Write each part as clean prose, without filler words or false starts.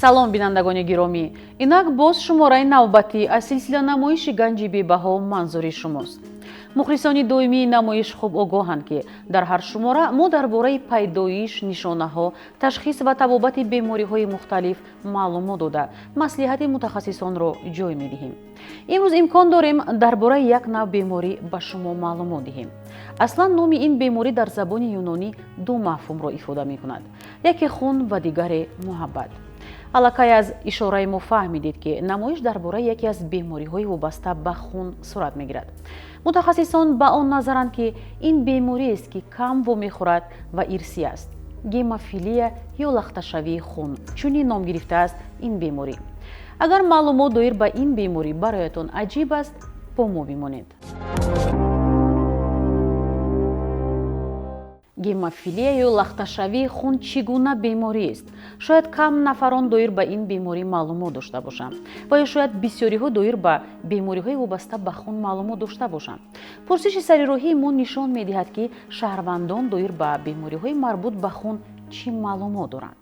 Салом, бинандагони гиромӣ. Инак боз шумораи навбатӣ аз силсила намоиши Ганҷи бебаҳо манзури шумост. Мухлисони доимии намоиш хуб огоҳанд, ки дар ҳар шумора мо дар бораи пайдоиш, нишонаҳо, ташхис ва табобати бемориҳои мухталиф маълумот дода, маслиҳати мутахассисонро ҷой медиҳем. Имрӯз имкон дорем дар бораи як нав беморӣ ба шумо маълумот диҳем. Аслан номи ин беморӣ дар забони юнонӣ ду мафҳумро ифода мекунад: яке хун ва дигаре муҳаббат. Аллакай аз ишораи мо фаҳмидед, ки намоиш дар бораи яке аз бемориҳои вобаста ба хун сурат мегирад. Мутахассисон ба он назаранд, ки ин бемориест, ки кам вомехӯрад ва ирсӣ аст. Гемофилия ё лахташавии хун, чунин ном гирифтааст ин беморӣ. Агар маълумот доир ба ин беморӣ бароятон аҷиб аст, бо мо бимонед. Гемофилия ё лахташавии хун чӣ гуна бемориест? Шояд кам нафарон доир ба ин беморӣ маълумот дошта бошанд ва ё шояд бисёриҳо доир ба бемориҳои вобаста ба хун маълумот дошта бошанд. Пурсиши сарироҳии мо нишон медиҳад, ки шаҳрвандон доир ба бемориҳои марбут ба хун чӣ маълумот доранд.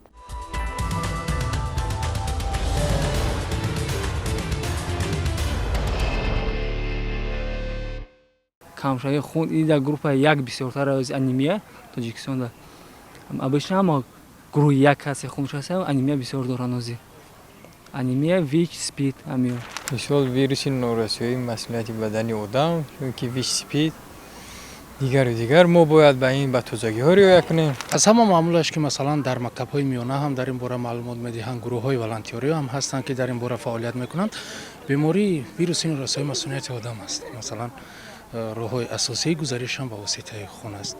Камшавии хун ин дар группаи як бисёртар аз анемия Тоҷикистонда. Обычно ҳама гурӯҳи як касе хунш ҳаст, анемия бисёр доранд. Ози анемия, ВИЧ, СПИД ҳамиё. Мисол, вируси норасоии масунияти бадани одам, чунки ВИЧ, СПИД, дигару дигар. Мо бояд ба ин ба тозагиҳо риоя кунем. Аз ҳама маъмулаш, ки масалан дар мактабҳои миёна ҳам дар ин бора маълумот медиҳанд, гурӯҳҳои волонтёрӣ ҳам ҳастанд, ки дар ин бора фаъолият мекунанд. Бемории вируси норасоии масунияти одам аст. Масалан, роҳҳои асосии гузаришам ба воситаи хун аст.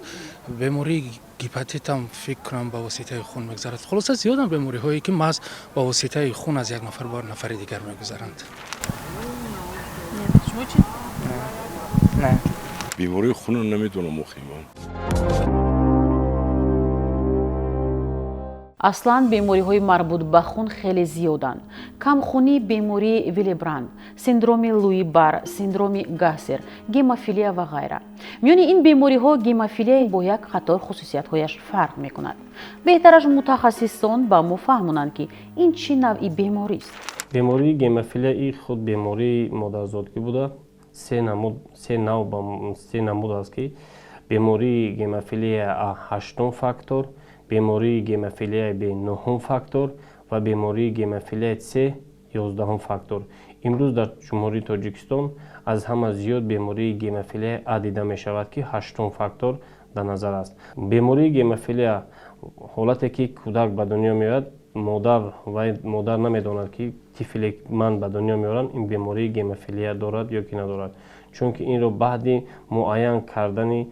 Бемории гепатитам, фикр кунам, ба воситаи хун мегузарад. Хулоса, зиёданд бемориҳое, ки маҳз ба воситаи хун аз як нафар ба нафари дигар мегузаранд. Шумо чӣ? Не. Бемории хунро намедонам охи ман. Аслан бемориҳои марбут ба хун хеле зиёданд: камхунӣ, бемории Виллебранд, синдроми Луи Бар, синдроми Гассер, гемофилия ва ғайра. Миёни ин бемориҳо гемофилия бо як қатор хусусиятҳояш фарқ мекунад. Беҳтараш мутахассисон ба мо фаҳмонанд, ки ин чӣ навъи беморист. Бемории гемофилия и худ бемории модарзодгӣ буда, се намуд, се нав, се намуд аст, ки бемории гемофилия А ҳаштум фактор, бемории гемофилияи Б нуҳум фактор ва бемории гемофилияи С 11-ум фактор. Имрӯз дар Ҷумҳурии Тоҷикистон аз ҳама зиёд бемории гемофилияи А дида мешавад, ки ҳаштум фактор дар назар аст. Бемории гемофилия ҳолате, ки кӯдак ба дунё меояд, модар вай модар намедонад, ки тифле ман ба дунё меорам, ин бемории гемофилия дорад ё ки надорад, чунки инро баъди муайян кардани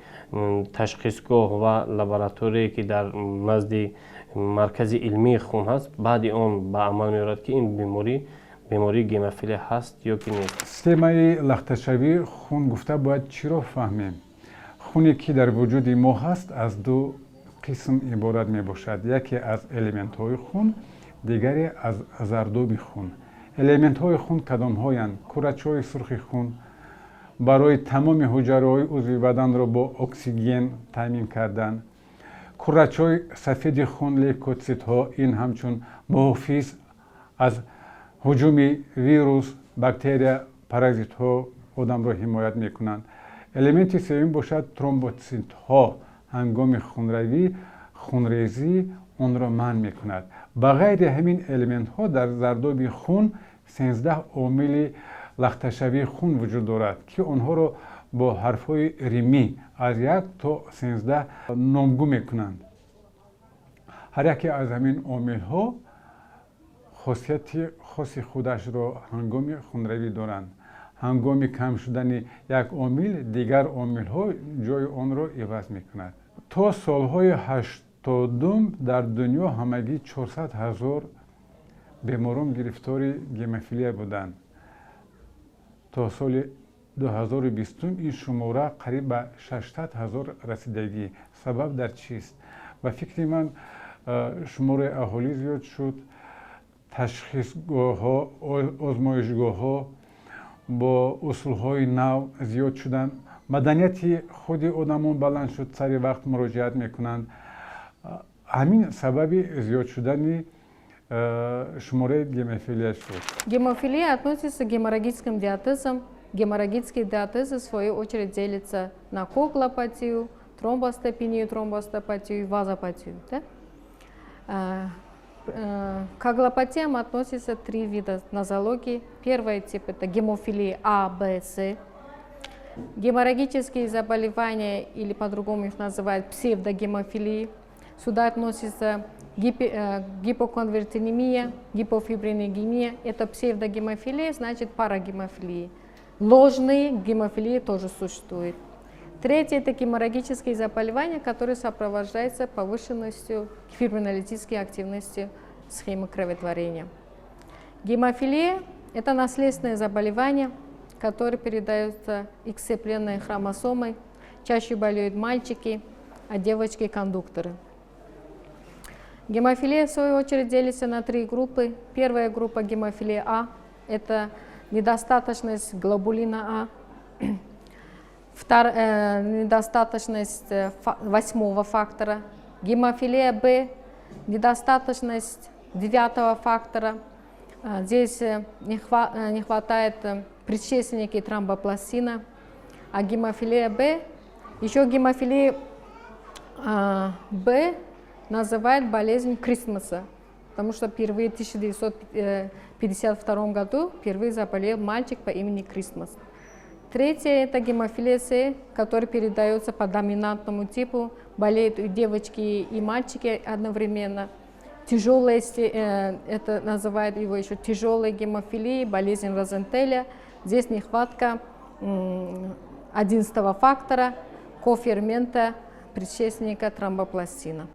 ташхисгоҳ ва лабораторие, ки дар назди маркази илмии хун ҳаст, баъди он ба амал меорад, ки ин беморӣ бемории гемофилия ҳаст ё ки нест. Системаи лахташавии хун гуфта бояд чиро фаҳмем? Хуне, ки дар вуҷуди мо ҳаст, аз ду қисм иборат мебошад: яке аз элементҳои хун, дигаре аз зардоби хун. Элементҳои хун кадомҳоянд? Курачаҳои сурхи хун барои тамоми ҳуҷраҳои узви баданро бо оксиген таъмин кардан, курачаҳои сафеди хун, лейкоцитҳо, ин ҳамчун муҳофиз аз ҳуҷуми вирус, бактерия, паразитҳо одамро ҳимоят мекунанд. Элементи сеюм бошад тромбоцитҳо, ҳангоми хунравӣ, хунрезӣ онро манъ мекунад. Ба ғайри ҳамин элементҳо дар зардоби хун 13 омили лахташавии хун вуҷуд дорад, ки онҳоро бо ҳарфҳои римӣ аз 1 то 13 номгӯ мекунанд. Ҳар яке аз ҳамин омилҳо хосияти хоси худашро ҳангоми хунравӣ доранд. Ҳангоми кам шудани як омил, дигар омилҳо ҷои онро иваз мекунад. То солҳои 80-ум дар дунё ҳамагӣ 400 000 беморон гирифтори гемофилия буданд. То соли 2020-ум ин шумора қариб ба 600 000 расидагӣ. Сабаб дар чист? Ба фикри ман, шумораи аҳолӣ зиёд шуд, ташхисгоҳҳо, озмоишгоҳҳо бо усулҳои нав зиёд шуданд, маданияти худи одамон баланд шуд, сари вақт муроҷиат мекунанд. Ҳамин сабаби зиёд шудани шумораи гемофилия шуд. Гемофилия относится к геморрагическим диатезам. Геморрагические диатезы, в свою очередь, делятся на коагулопатию, тромбоцитопению, тромбоцитопатию и вазопатию. Да? К коагулопатиям относятся три вида нозологии. Первый тип – это гемофилия А, Б, С. Геморрагические заболевания, или по-другому их называют псевдогемофилии. Сюда относятся гипоконвертинемия, гипофибриногемия. Это псевдогемофилия, значит парагемофилии. Ложные гемофилии тоже существуют. Третье – это геморрагические заболевания, которые сопровождаются повышенностью фибринолитической активности схемы кроветворения. Гемофилия – это наследственное заболевание, которое передается X-цепленной хромосомой. Чаще болеют мальчики, а девочки – кондукторы. Гемофилия, в свою очередь, делится на три группы. Первая группа – гемофилия А – это недостаточность глобулина А. Вторая, недостаточность восьмого фактора. Гемофилия Б, недостаточность девятого фактора. Здесь не хватает предшественники тромбопластина. А гемофилия Б, еще гемофилия Б называют болезнь Крисмаса, потому что впервые в 1952 году впервые заболел мальчик по имени Крисмас. Третье – это гемофилия С, которая передается по доминантному типу. Болеют и девочки, и мальчики одновременно. Тяжелая, это называют его еще тяжелой гемофилией, болезнь Розентеля. Здесь нехватка 11 фактора, кофермента, предшественника тромбопластина.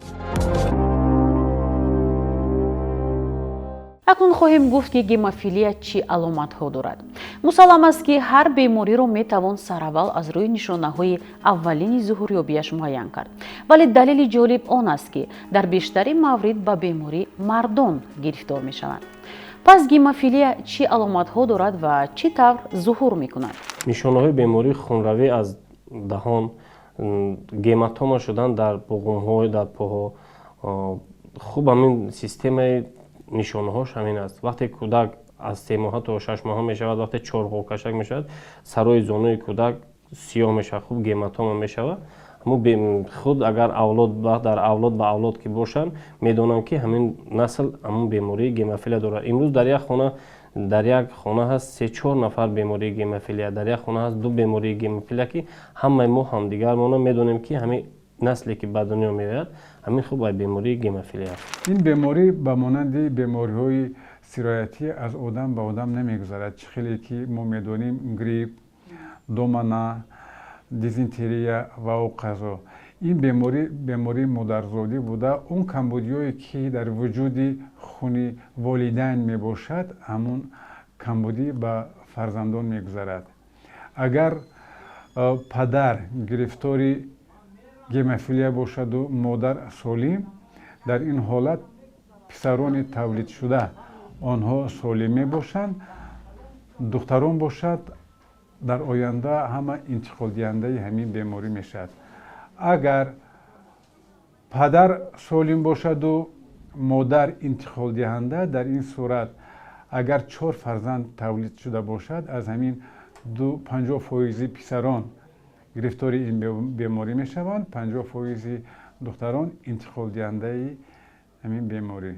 Акнун хоҳем гуфт, ки гемофилия чӣ аломатҳо дорад. Мусаллам аст, ки ҳар бемориро метавон сараввал аз рӯи нишонаҳои аввалини зуҳурёбияш муайян кард. Вале далели ҷолиб он аст, ки дар бештари маврид ба беморӣ мардон гирифтор мешаванд. Пас гемофилия чӣ аломатҳо дорад ва чӣ тавр зуҳур мекунад? Нишонаҳои бемории хунравӣ аз даҳон, гематома шудан дар буғумҳо, дар поҳо. Хуб, ҳамин системаи нишонаҳош ҳамин аст. Вақте кӯдак аз 3 моҳа то 6 моҳа мешавад, вақте чорғокашак мешавад, сарои зонуи кӯдак сиёҳ мешавад, хуб гематома мешавад. Худ агар авлод дар авлод ба авлод ки бошанд, медонанд, ки ҳамин насл ҳамун бемории гемофилия дорад. Имрӯз дар як хона ҳаст 3-4 нафар бемории гемофилия, дар як хона ҳаст 2 бемории гемофилия, ки ҳамаи мо ҳамдигармона медонем, ки ҳамин насле ки ба дунё меояд, ҳамин хуб ба бемории гемофилия аст. Ин беморӣ ба монанди бемориҳои сироятӣ аз одам ба одам намегузарад. Чӣ хеле ки мо медонем, грипп, домана, дизентерия ва оқазо. Ин беморӣ бемории модарзодӣ буда, он камбудиҳое ки дар вуҷуди хуни волидайн мебошад, ҳамун камбудӣ ба фарзандон мегузарад. Агар падар гирифтори гемофилия бошаду модар солим, дар ин ҳолат писарони тавлидшуда онҳо солим мебошанд, духтарон бошад дар оянда ҳама интиқолдиҳандаи ҳамин беморӣ мешавад. Агар падар солим бошаду модар интиқолдиҳанда, дар ин сурат агар 4 фарзанд тавлид шуда бошад, аз ҳамин 50% писарон гирифтори ин беморӣ мешаванд, 50% духтарон интиқолдиҳандаи ҳамин беморӣ.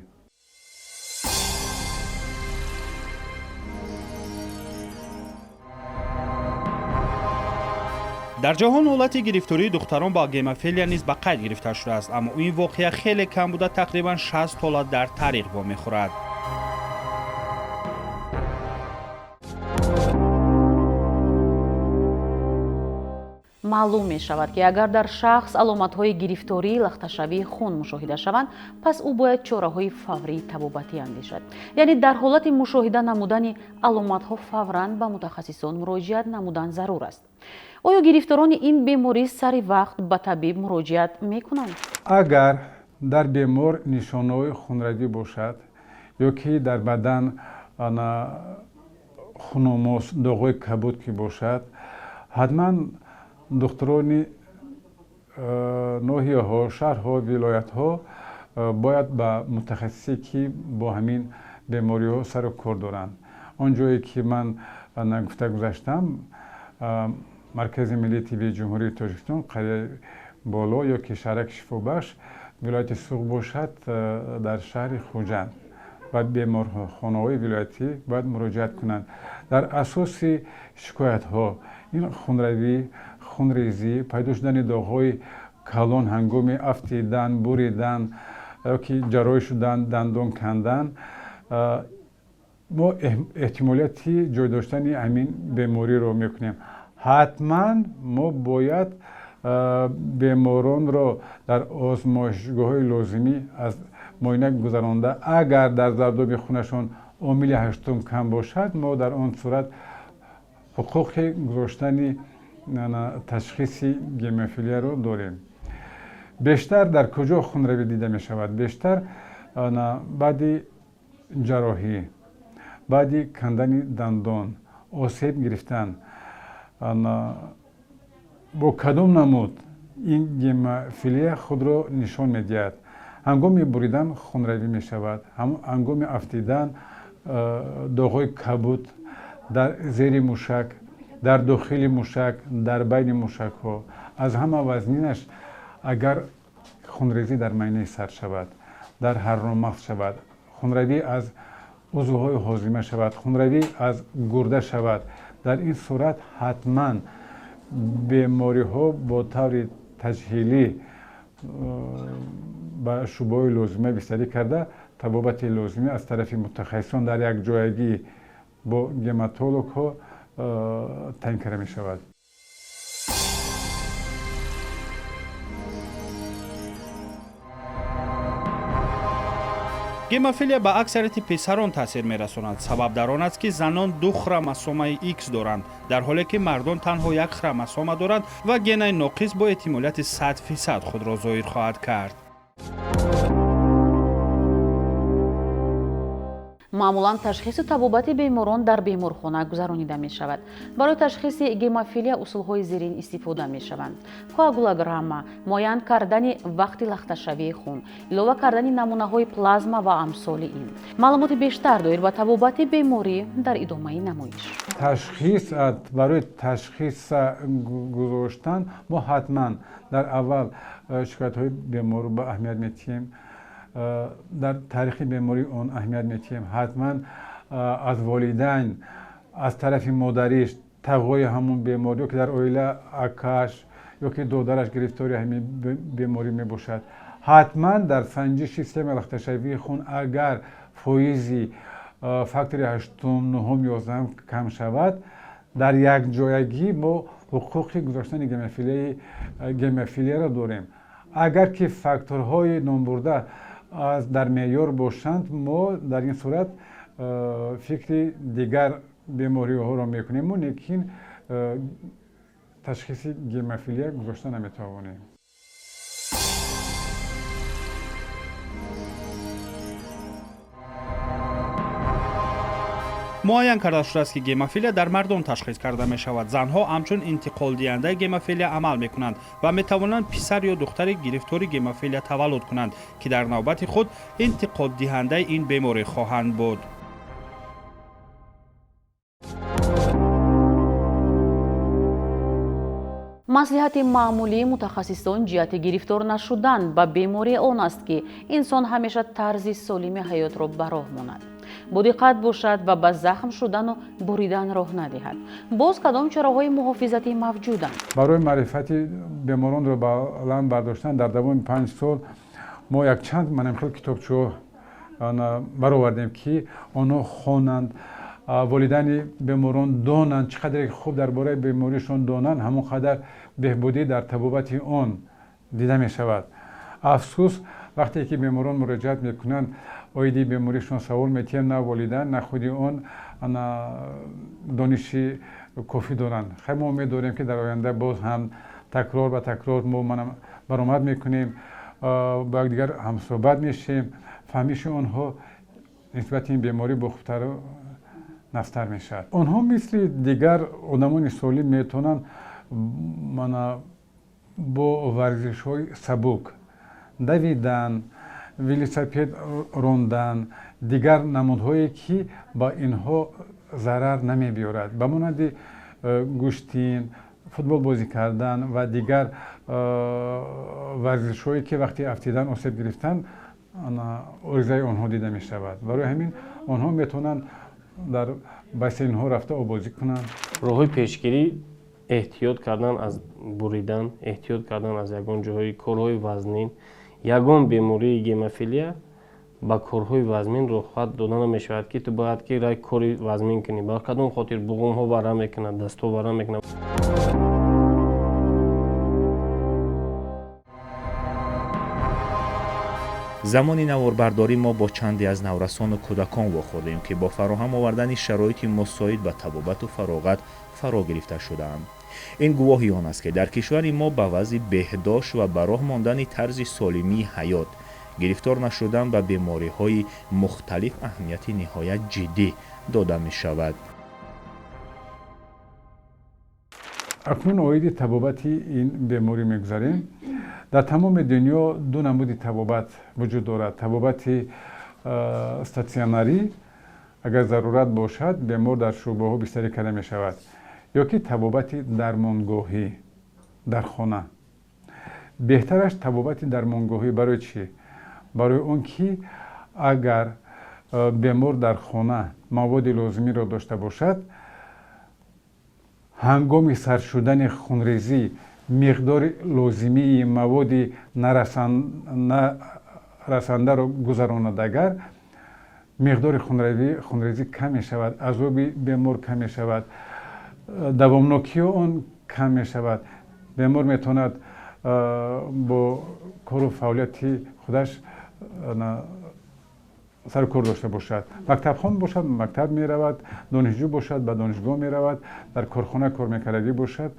Дар ҷаҳон ҳолати гирифтории духтарон ба гемофилия низ ба қайд гирифта шудааст, аммо ин воқеа хеле кам буда, тақрибан 60 ҳолат дар таърих вомехӯрад. Маълум мешавад, ки агар дар шахс аломатҳои гирифтории лахташавии хун мушоҳида шаванд, пас ӯ бояд чораҳои фаврии табобатӣ андешад. Яъне дар ҳолати мушоҳида намудани аломатҳо фавран ба мутахассисон муроҷиат намудан зарур аст. Оё гирифторони ин беморӣ сари вақт ба табиб муроҷиат мекунанд? Агар дар бемор нишонаҳои хунравӣ бошад ё ки дар бадан хуномоз, доғҳои кабуд ки бошад, ҳатман духтурони ноҳияҳо, шаҳрҳо, вилоятҳо Бояд ба мутахассисе, ки бо ҳамин бемориҳо сару кор доранд, он ҷое ки ман гуфта гузаштам, Маркази миллии тиббии Ҷумҳурии Тоҷикистон, қарияи Боло ё ки шаҳраки Шифобахш, вилояти Суғд бошад, дар шаҳри Хуҷанд ва беморхонаҳои вилоятӣ бояд муроҷиат кунанд. Дар асоси шикоятҳо ин хунравӣ, хунрезӣ, пайдо шудани доғҳои калон ҳангоми афтидан, буридан ё ки ҷарроҳӣ шудан, дандон кандан, мо эҳтимолияти ҷой доштани ҳамин бемориро мекунем. Ҳатман мо бояд беморонро дар озмоишгоҳҳои лозимӣ аз муоина гузаронда, агар дар зардоби хунашон омили ҳаштум кам бошад, мо дар он сурат ҳуқуқи гузоштани ташхиси гемофилияро дорем. Бештар дар куҷо хунравӣ дида мешавад? Бештар баъди ҷарроҳӣ, баъди кандани дандон, осеб гирифтан. Бо кадом намуд ин гемофилия худро нишон медиҳад? Ҳангоми буридан хунравӣ мешавад, ҳангоми афтидан доғҳои кабуд дар зери мушак, дар дохили мушак, дар байни мушакҳо. Аз ҳама вазнинаш агар хунрезӣ дар майнаи сар шавад, дар ҳарромағз шавад, хунравӣ аз узвҳои ҳозима шавад, хунравӣ аз гурда шавад. Дар ин сурат ҳатман бемориҳо бо таври таҷҳилӣ ба шӯъбаҳои лозима бистарӣ карда, табобати лозимӣ аз тарафи мутахассисон дар якҷоягӣ бо гематологҳо таъин карда мешавад. Гемофилия ба аксарияти писарон таъсир мерасонад. Сабаб дар он аст, ки занон ду хромосомаи Х доранд, дар ҳоле ки мардон танҳо як хромосома доранд ва генаи ноқис бо эҳтимолияти 100% худро зоҳир хоҳад кард. Маъмулан ташхису табобати беморон дар беморхона гузаронида мешавад. Барои ташхиси гемофилия усулҳои зерин истифода мешаванд: коагулограмма, муайян кардани вақти лахташавии хун, илова кардани намунаҳои плазма ва амсоли ин. Маълумоти бештар доир ба табобати беморӣ дар идомаи намоиш. Ташхис, барои ташхис гузоштан мо ҳатман дар аввал шикоятҳои беморро ба аҳамият метиҳем, дар таърихи бемории он аҳамият метиҳем. Ҳатман аз волидайн, аз тарафи модариш тағои ҳамун бемор ё ки дар оила акаш ё ки додараш гирифтори ҳамин беморӣ мебошад. Ҳатман дар санҷиши системаи лахташавии хун агар фоизи фактори ҳаштум, нуҳум, 11-ум кам шавад, дар якҷоягӣ мо ҳуқуқи гузоштани гемофилияро дорем. Агар ки факторҳои номбурда аз дар меъёр бошанд, мо дар ин сурат фикри дигар бемориҳоро мекунему, лекин ташхиси гемофилия гузошта наметавонем. Муайян карда шудааст, ки гемофилия дар мардон ташхис карда мешавад. Занҳо ҳамчун интиқолдиҳандаи гемофилия амал мекунанд ва метавонанд писар ё духтари гирифтори гемофилия таваллуд кунанд, ки дар навбати худ интиқолдиҳандаи ин беморӣ хоҳанд буд. Маслиҳати маъмулии мутахассисон ҷиҳати гирифтор нашудан ба беморӣ он аст, ки инсон ҳамеша тарзи солими ҳаётро ба роҳ монад, бодиққат бошад ва ба захм шудану буридан роҳ надиҳад. Боз кадом чораҳои муҳофизатӣ мавҷуданд? Барои маърифати беморонро баланд бардоштан дар давоми 5 сол мо якчанд манамхел китобчаҳо баровардем, ки онҳо хонанд, волидайни беморон донанд. Чӣ қадре хуб дар бораи беморишон донанд, ҳамон қадар беҳбудӣ дар табобати он дида мешавад. Афсӯс, вақте ки беморон муроҷиат мекунанд, оиди беморишон савол метиҳем, на волидайн, на худи он дониши кофӣ доранд. Хай, мо умед дорем, ки дар оянда боз ҳам такрор ба такрор мо баромад мекунем, бо якдигар ҳамсӯҳбат мешем, фаҳмиши онҳо нисбати ин беморӣ бо хубтару нафтар мешавад. Онҳо мисли дигар одамони солим метавонанд мана бо варзишҳои сабук, давидан Велосипед рондан, дигар намудҳое, ки ба инҳо зарар намебиёрад, ба монанди гӯштин, футбол бозӣ кардан ва дигар варзишҳое, ки вақти афтидан, осеб гирифтан, оризаи онҳо дида мешавад. Барои ҳамин онҳо метавонанд дар бассейнҳо рафта оббозӣ кунанд. Роҳҳои пешгирӣ: эҳтиёт кардан аз буридан, эҳтиёт кардан аз ягон ҷоҳои корҳои вазнин. Ягон бемории гемофилия ба корҳои вазмин роҳхат дода намешавад, ки ту бояд ки рай кори вазмин кунӣ. Ба кадом хотир? Буғумҳо варам мекунад, дастҳо варам мекунад. Замони наворбардорӣ мо бо чанде аз наврасону кӯдакон вохӯрдем, ки бо фароҳам овардани шароити мусоид ба табобату фароғат фаро гирифта шудаанд. Ин гувоҳи он аст, ки дар кишвари мо ба вазъи беҳдошт ва ба роҳ мондани тарзи солимии ҳаёт, гирифтор нашудан ба бемориҳои мухталиф аҳамияти ниҳоят ҷиддӣ дода мешавад. Акнун оиди табобати ин беморӣ мегузарем. Дар тамоми дунё ду намуди табобат вуҷуд дорад: табобати статсионарӣ, агар зарурат бошад, бемор дар шӯъбаҳо бистарӣ карда мешавад, ё ки табобати дармонгоҳӣ дар хона. Беҳтараш табобати дармонгоҳӣ. Барои чӣ? Барои он ки агар бемор дар хона маводи лозимиро дошта бошад, ҳангоми сар шудани хунрезӣ миқдори лозимии маводи нарасандаро гузаронад, агар миқдори хунрезӣ кам мешавад, азоби бемор кам мешавад, давомнокии он кам мешавад. Бемор метавонад бо кору фаъолияти худаш сару кор дошта бошад. Мактабхон бошад, мактаб меравад, донишҷӯ бошад, ба донишгоҳ меравад, дар корхона кор мекардагӣ бошад,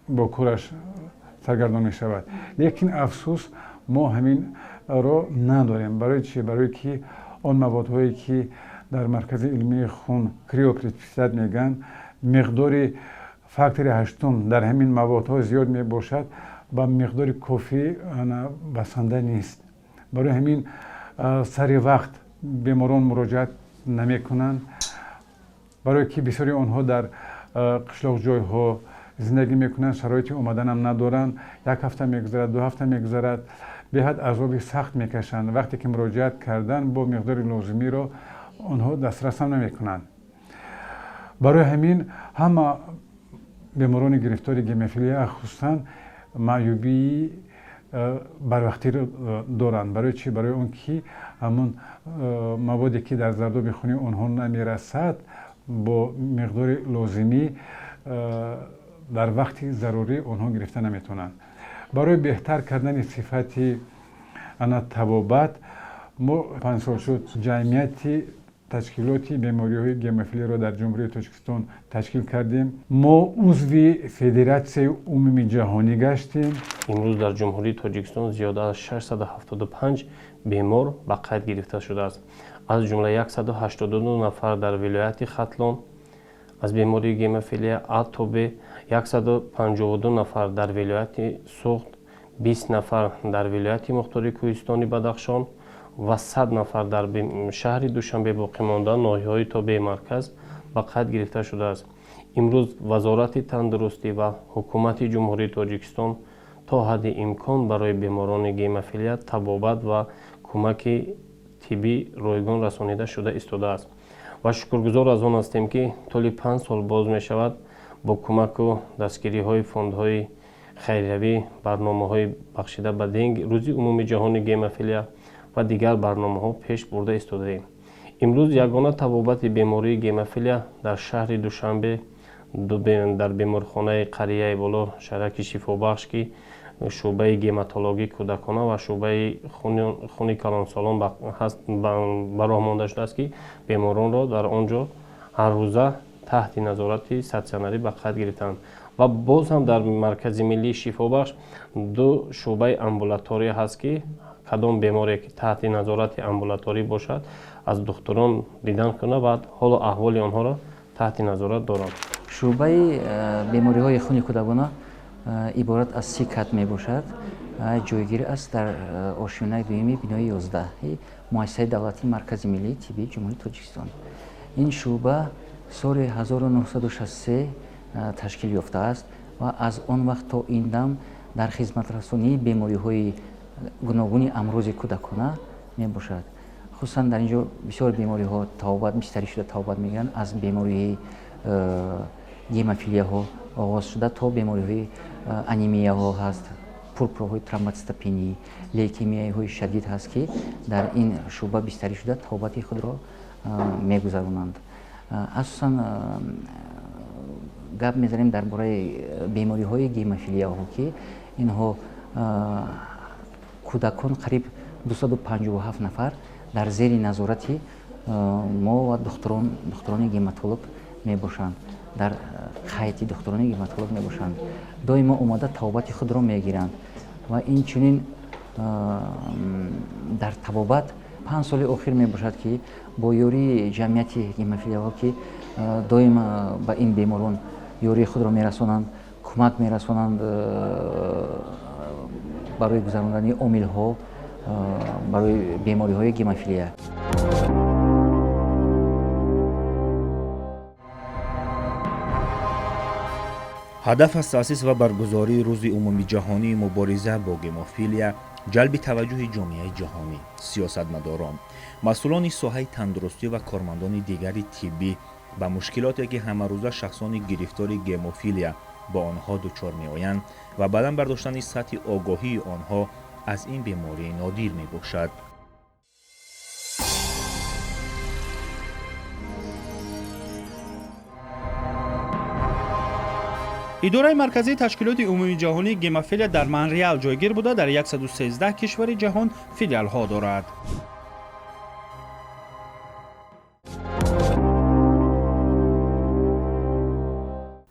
бо кораш саргардон мешавад. Лекин афсӯс, мо ҳаминро надорем. Барои чӣ? Барое ки он маводҳое, ки дар маркази илмии хун криопреципитат мегӯянд, миқдори фактори ҳаштум дар ҳамин маводҳо зиёд мебошад, ба миқдори кофӣ басанда нест. Барои ҳамин сари вақт беморон муроҷиат намекунанд, барое ки бисёри онҳо дар қишлоқҷойҳо зиндагӣ мекунанд, шароити омаданам надоранд. Як ҳафта мегузарад, 2 ҳафта мегузарад, беҳад азоби сахт мекашанд. Вақте ки муроҷиат кардан, бо миқдори лозимиро онҳо дастрасам намекунанд. Барои ҳамин ҳама беморони гирифтори гемофилия, хусусан маъюбии барвақтиро доранд. Барои чӣ? Барои он ки ҳамун маводе, ки дар зардоби хуни онҳо намерасад, бо миқдори лозимӣ дар вақти зарурӣ онҳо гирифта наметавонанд. Барои беҳтар кардани сифати ана табобат мо 5 сол шуд ҷамъияти ташкилоти бемориҳои гемофилиро дар Ҷумҳурии Тоҷикистон ташкил кардем. Мо узви Федератсияи умумии ҷаҳонӣ гаштем. Имрӯз дар Ҷумҳурии Тоҷикистон зиёда аз 675 бемор ба қайд гирифта шудааст, аз ҷумла 182 нафар дар вилояти Хатлон аз бемории гемофилия А то Б, 152 нафар дар вилояти Суғд, 20 нафар дар вилояти Мухтори Кӯҳистони Бадахшон ва 100 нафар дар шаҳри Душанбе боқимонда ноҳияҳои тобеи марказ ба қайд гирифта шудааст. Имрӯз Вазорати тандурустӣ ва Ҳукумати Ҷумҳурии Тоҷикистон то ҳадди имкон барои беморони гемофилия табобат ва кӯмаки тиббӣ ройгон расонида шуда истодааст ва шукргузор аз он ҳастем, ки тӯли 5 сол боз мешавад бо кӯмаку дастгириҳои фондҳои хайриявӣ, барномаҳои бахшида ба денг, Рӯзи умумии ҷаҳони гемофилия ва дигар барномаҳо пеш бурда истодаем. Имрӯз ягона табобати бемории гемофилия дар шаҳри Душанбе дар беморхонаи қарияи боло, шараки шифобахш, ки шӯъбаи гематологӣ кӯдакона ва шӯъбаи хуни калонсолон ба роҳ монда шудааст, ки беморонро дар он ҷо ҳаррӯза таҳти назорати статсионарӣ ба қайд гирифтаанд. Ва боз ҳам дар Маркази миллии шифобахш ду шӯъбаи амбулатория ҳаст, ки кадом беморе ки таҳти назорати амбулаторӣ бошад, аз духтурон дидан кунад ва ҳолу аҳволи онҳоро таҳти назорат доранд. Шӯъбаи бемориҳои хуни кӯдакона иборат аз 30 кат мебошад. Ҷойгир аст дар ошёнаи дуюми бинои 11 муассисаи давлатии Маркази миллии тиббии Ҷумҳурии Тоҷикистон. Ин шӯъба соли 1963 ташкил ёфтааст ва аз он вақт то ин дам дар хизматрасонии бемориҳои гуногуни амрози кӯдакона мебошад. Хусусан дар ин ҷо бисёр бемориҳо табобат бистарӣ шуда табобат мегиранд, аз бемориҳои гемофилияҳо оғоз шуда то бемориҳои анемияҳо ҳаст, пурпурҳои тромбоцитопенӣ, лейкемияҳои шадид ҳаст, ки дар ин шӯъба бистарӣ шуда табобати худро мегузаронанд. Асосан гап мезанем дар бораи бемориҳои гемофилияҳо, ки инҳо кӯдакон қариб 257 нафар дар зери назорати мо ва духтурони гематолог мебошанд, дар қайди духтурони гематолог мебошанд, доимо омада табобати худро мегиранд. Ва инчунин дар табобат 5 соли охир мебошад, ки бо ёрии ҷамъияти гемофилияҳо, ки доим ба ин беморон ёрии худро мерасонанд, кӯмак мерасонанд барои гузарондани омилҳо барои бемориҳои гемофилия. Ҳадаф аз таъсис ва баргузории Рӯзи умумиҷаҳонии мубориза бо гемофилия ҷалби таваҷҷӯҳи ҷомеаи ҷаҳонӣ, сиёсатмадорон, масъулони соҳаи тандурустӣ ва кормандони дигари тиббӣ ба мушкилоте, ки ҳамарӯза шахсони гирифтори гемофилия бо онҳо дучор меоянд, ва баланд бардоштани сатҳи огоҳии онҳо аз ин бемории нодир мебошад. Идораи марказии ташкилоти умумиҷаҳонии гемофилия дар Монреал ҷойгир буда, дар 113 кишвари ҷаҳон филиалҳо дорад.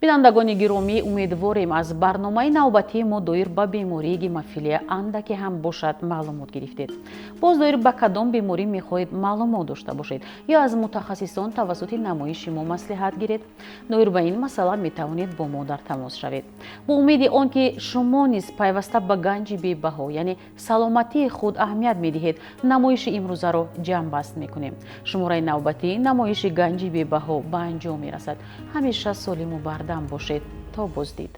Бинандагони гиромӣ, умедворем аз барномаи навбатии мо доир ба бемории гемофилия андаке ҳам бошад маълумот гирифтед. Боз доир ба кадом беморӣ мехоҳед маълумот дошта бошед ё аз мутахассисон тавассути намоиши мо маслиҳат гиред? Доир ба ин масъала метавонед бо мо дар тамос шавед. Бо умеди он ки шумо низ пайваста ба ганҷи бебаҳо, яъне саломатии худ аҳамият медиҳед, намоиши имрӯзаро ҷамъбаст мекунем. Шумораи навбатии намоиши ганҷи бебаҳо ба анҷом мерасад. Ҳамеша солиму бардам бошед. То боздид.